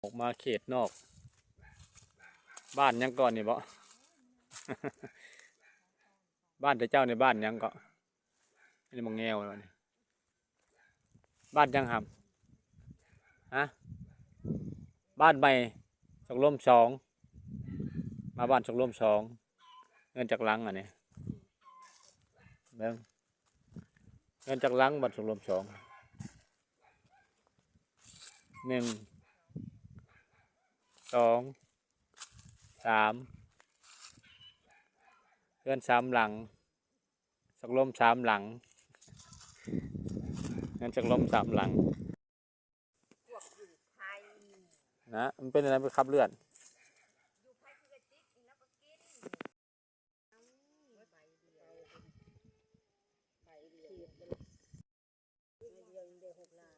ອອກມາເຂດນອກ. ບ້ານຫຍັງເກາະນີ້ເບາະ? ບ້ານເຈົ້ານີ້ບ້ານຫຍັງເກາະ? ອັນນີ້ໝາກແງວນີ້. ບ້ານຫຍັງຫຳ? ຮະ? ບ້ານໃໝ່ ສົກລົມສອງ. ມາບ້ານສົກລົມສອງ. ເຮືອນຈັກຫຼັງອັນນີ້? ເບິ່ງ ເຮືອນຈັກຫຼັງ ບ້ານສົກລົມສອງ? ໜຶ່ງ ສອງ ສາມ ເຮືອນສາມຫຼັງ. ສັກລົມສາມຫຼັງ. ເຮືອນສັກລົມສາມຫຼັງ. ນະ ມັນເປັນອັນນັ້ນ ໄປຂັບເລືອດ. ໃບດຽວ ໃບດຽວ ໃບດຽວຍັງໄດ້ຫົກລ້ານ.